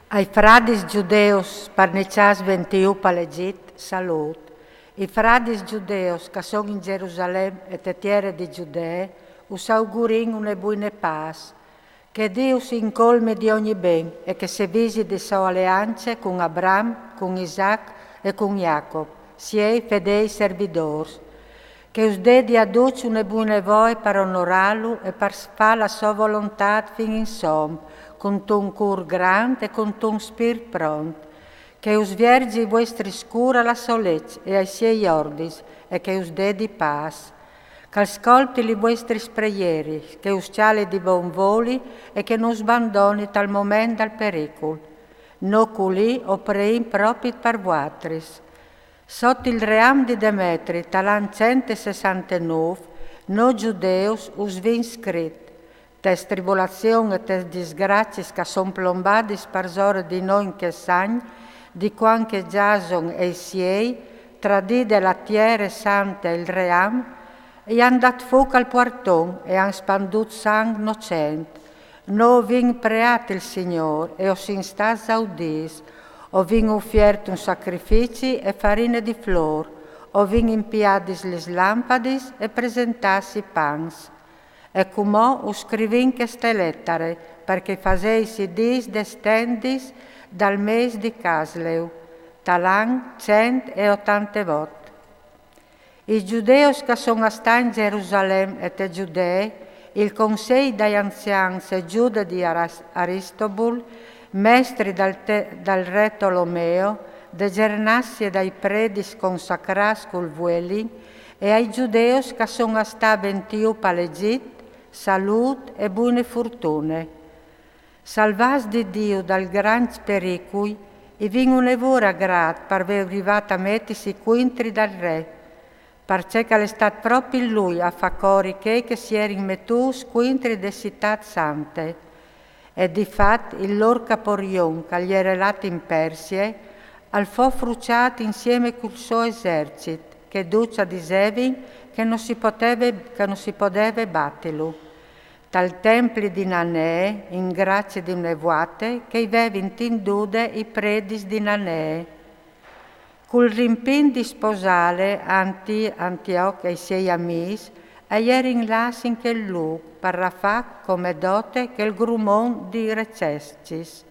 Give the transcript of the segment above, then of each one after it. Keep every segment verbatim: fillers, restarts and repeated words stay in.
Ai fradis giudeus sparniçâts ventî pal Egjit, salût. I fradis giudeus ch'a son in Gjerusalem e te tiere di Gjudee, us augurìn une buine pâs. Che Diu si incolmi di ogni ben e che si visi di sô aleance cun Abram, cun Isac e cun Jacop, siei fedei servidôrs. Che us dedi a ducj une buine voie par onorâlu e par fâ la sô volontât fin insom, cuntun cûr grant e cuntun spirt pront. Che us vierzi i vuestris cûrs a la sô leç e ai siei ordis, e che us dedi pâs. Ch'al scolti li vuestris preieris, che us cjali di bon voli e che no us bandoni tal moment dal pericul. Nô culì o preìn propit par vuatris. Sot il ream di Demetri, tal an cent e sessantenûf, nô giudeus us vin scrit: tes tribulazions e tes disgraciis ch'a son plombadis parsore di nô in chest an, di cuant che Jason e i siei, tradide la tiere sante e il ream, i àn dât fûc al puarton e àn spandût sanc nocent. Nô o vin preât il Signôr e o sin stâts audîts, o vin ufiert un sacrifici e farine di flôr, o vin impiadis lis lampadis e presentâts i pans. E cumò us scrivìn cheste letare, par che i faseis i dîs des tendis dal mês di Casleu, tal an cent e otantevot. I giudeus ch'a son a stâ in Gjerusalem e te Gjudee, il consei dai anzians e Giude di Aras-, Aristobul, mestri dal te-, dal re Tolomeo, de Gernassie dai predis consacrâts cul vuelin, e ai giudeus ch'a son a stâ ventî pal Egjit, salût e buine fortune. Salvâts di Diu dal grancj pericui, i vin une vore agrât par vê rivât a metisi cuintri dal re, parcè ch'al è stât propit lui a fâ cori chei che si jerin metûts cuintri de citât sante. E di fat il lôr caporion ch'al jere lât in Persie, al fo fruçât insiemi cul so esercit, che ducj a disevin che no si podeve, che no si podeve batilu. Tal templi di Nanee, in gracie di une vuate che i vevin tindude i predis di Nanee. Cul rimpin di sposâle, Anti-, Antioc e i siei amîs a jerin lâts in chel lûc par rafâ come dote chel grumon di recescis.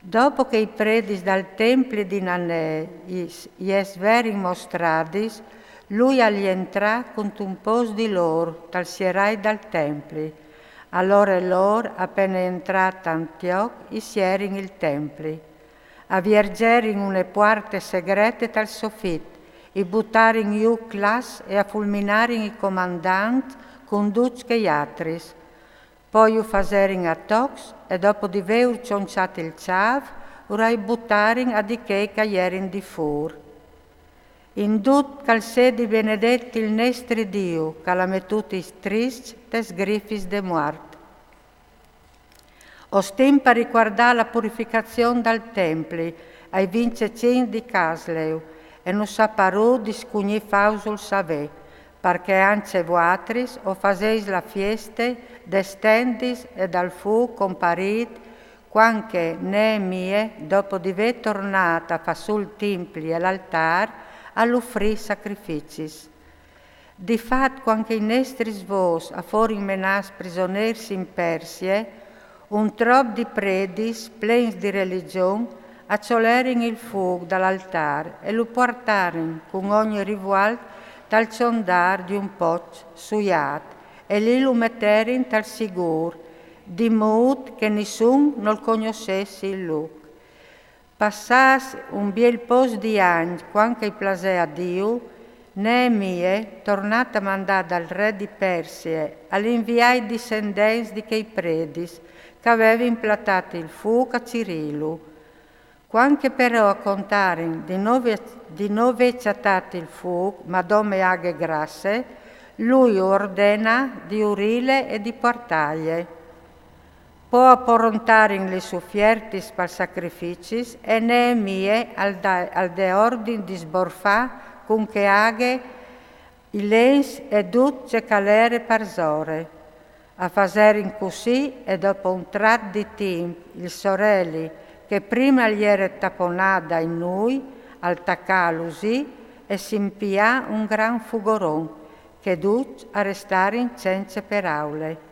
Dopo che i predis dal templi di Nanee i s-, jes verin mostradis, lui al jentrà cuntun pôs di lôr tal sierai dal templi. Alore lôr, a pene jentrât Antioc, i sierin il templi. A viergerin une puarte segrete tal sofit, i butarin jù clas e a fulminarin i comandants cun ducj chei altris. Po ju faserin a tocs e dopo di vêur cionçât il cjâf, ur ai butarin a di chei ch'a jerin di fûr. In dut ch'al sedi benedet il nestri Diu, ch'al à metût i triscj tes grifis de muart. O stin par ricuardâ la purificazion dal templi ai vincjecinc di Casleu, e nus à parût di scugnî fâusul savê, parcè ancje vuatris o faseis la fieste des tendis e dal fûc comparît, cuant che Neemie, dopo di vê tornât a fâ sù il templi e l'altâr, al ufrì sacrificis. Di fat, cuant che i nestris vôs a forin menâts prisonêrs in Persie, un trop di predis, plens di religjon, a cjolerin il fûc dal altâr e lu puartarin cun ogni rivualt tal cjondâr di un poç suiât, e li lu meterin tal sigûr, di mût che nissun nol cognossès il lûc. Passâts un biel pôs di agns, cuant che i plasè a Diu, Neemie, tornât a mandâ dal re di Persie, al invià i dissendents di chei predis ch'a vevin platât il fûc a cirîlu. Cuant che però a contarin di no vê, di no vê cjatât il fûc, ma dome aghe grasse, lui ordena di urîle e di puartâie. Po a porontarin lis ufiertis pal sacrificis e Neemie al da-, al dè ordin di sborfâ cun chê aghe i lens e dut ce ch'al jere parsore. A faserin cussì e dopo un trat di timp il soreli, che prima al jere taponât dai nûi, al tacà a lusî e si impià un gran fugoron, che ducj a restarin cence peraule.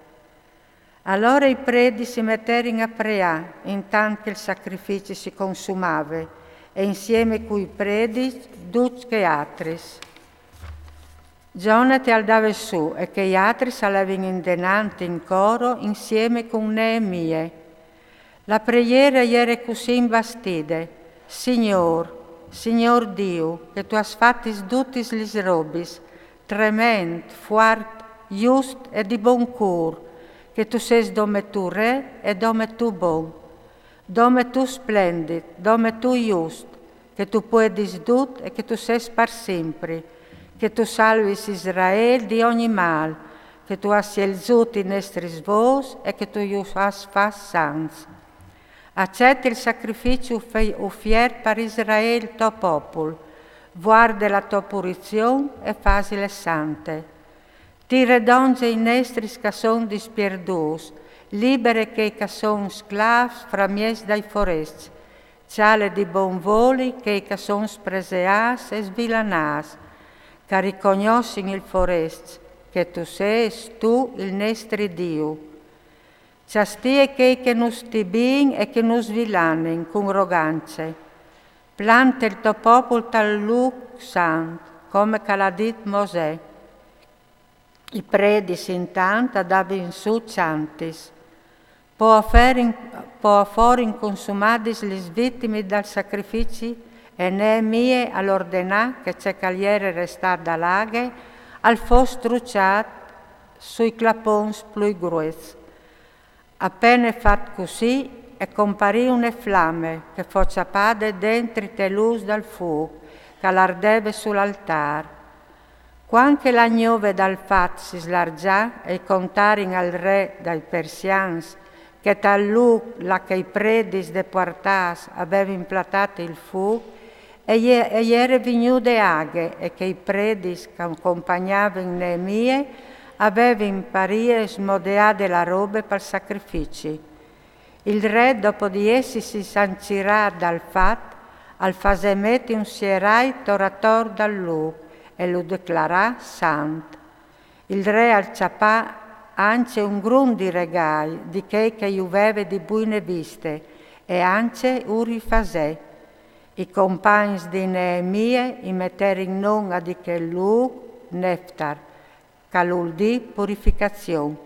Alore i predis si meterin a preâ, intant che il sacrifici si consumave, e insiemi cui predis ducj chei altris. Jonate al dave sù e chei altris a levin indenant in coro insiemi cun Neemie. La preiere e jere cussì imbastide: Signôr, Signôr Diu, che tu âs fatis dutis lis robis, trement, fuart, just e di bon cûr, che tu sês dome tu re e dome tu bon, dome tu splendit, dome tu just, che tu puedis dut e che tu sês par simpri, che tu salvis Israel di ogni mâl, che tu âs sielzût i nestris vôs e che tu ju âs fats sants. Aceti il sacrifici ufe-, ufiert par Israel to popul, vuarde la to purizion e fasile sante. Tire dongje i nestris che a son dispierdûts, libere chei che a son sclâfs framieç dai forescj, cjale di bon voli chei che a son spreseâts e svilanâts, che a ricognossin il forescj, che tu sês tu il nestri Diu. Cjastie chei che nus stibin e che nus svilanin cun rogance. Plante il to popul tal lûc sant, come che al à dit Mosè. I predis intant a davin sù cjantis. Po a forin, po a forin consumadis lis vitimis dal sacrifici, e Neemie al ordenà che ce che al jere restât da laghe al fos strucjât sui clapons plui gruets. A pene fat cussì, e comparì une flame che fo cjapade dentri te lûs dal fûc che al ardeve sul altâr. Cuant che la gnove dal fat si slargjà e i contarin al re dai Persians che tal lûc là che i predis depuartâts a vevin platât il fûc, e je-, e jere vignude aghe e che i predis che a compagnavin Neemie a vevin par jê smodeade la robe pal sacrifici. Il re, dopo di essisi sancirât dal fat, al fasè meti un sierai tor ator dal lûc e lu declarà sant. Il re al cjapà ancje un grum di regâi di chei che ju veve di buine viste e ancje ur i fasè. I compagns di Neemie i meterin non a di chel lûc Neftar, che al vûl dî purificazion.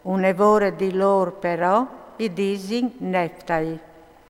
Une vore di lôr però i disin Neftai.